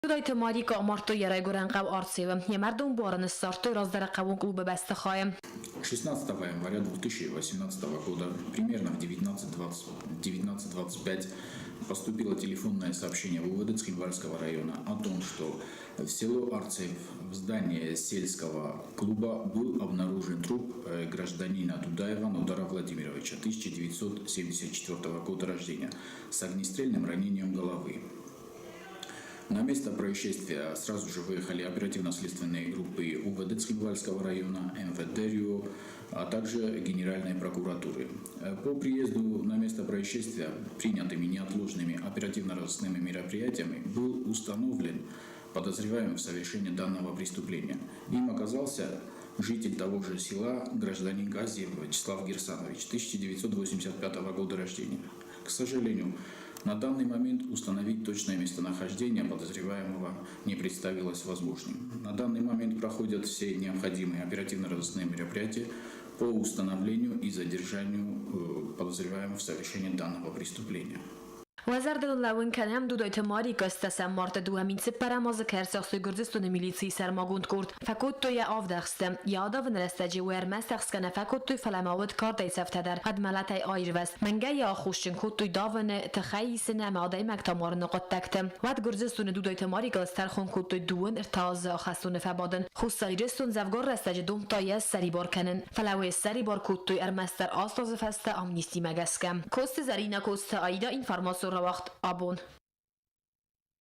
Дудайты Марика амардтой йӕ райгуырӕн хъӕу Арцеуы. Йӕ мӕрдон буар ын ссардтой раздӕры хъӕууон клубы бӕстыхайы. 16 января 2018 года примерно в 19.25 поступило телефонное сообщение в УВД Цхинвальского района о том, что в село Арцев в здании сельского клуба был обнаружен труп гражданина Дудаева Нодара Владимировича, 1974 года рождения, с огнестрельным ранением головы. На место происшествия сразу же выехали оперативно-следственные группы УВД Цхинвальского района, МВД РИО, а также Генеральной прокуратуры. По приезду на место происшествия принятыми неотложными оперативно-розыскными мероприятиями был установлен подозреваемый в совершении данного преступления. Им оказался житель того же села, гражданин Газиев Вячеслав Герсанович, 1985 года рождения. К сожалению, на данный момент установить точное местонахождение подозреваемого не представилось возможным. На данный момент проходят все необходимые оперативно-розыскные мероприятия по установлению и задержанию подозреваемого в совершении данного преступления. Уӕ зӕрдыл лӕууын кӕнӕм, Дудойты Марика ӕстдӕсӕм марты 24-ӕм азы кӕрцахстой Гуырдзыстоны милицийы сӕрмагонд къорд. Фӕкодтой йӕ авд ӕхсты. Йӕ адавыны рӕстӕджы уӕрмӕ цӕхсгӕ нӕ фӕкодтой, фӕлӕ ма уыд кардӕй цӕфтӕ дӕр. Ӕдмӕлӕтӕй аирвӕзт. Мӕнгӕй йӕ аххосджын кодтой давыны, тыхӕй исыны ӕмӕ адӕймӕгтӕ марыны хъуыддӕгты. Уӕд Гуырдзыстоны Дудойты Марикыл стӕрхон кодтой дыууын ӕртӕ азы ахӕстоны фӕбадын. Хуссар Ирыстон дзӕвгар рӕстӕджы домдта йӕ ссӕрибар кӕнын. Фӕлӕ уый ссӕрибар кодтой ӕрмӕстдӕр аст азы фӕстӕ амнистимӕ гӕсгӕ. Коцты Зӕринӕ, Коцты Аида информацион рауагъд абон.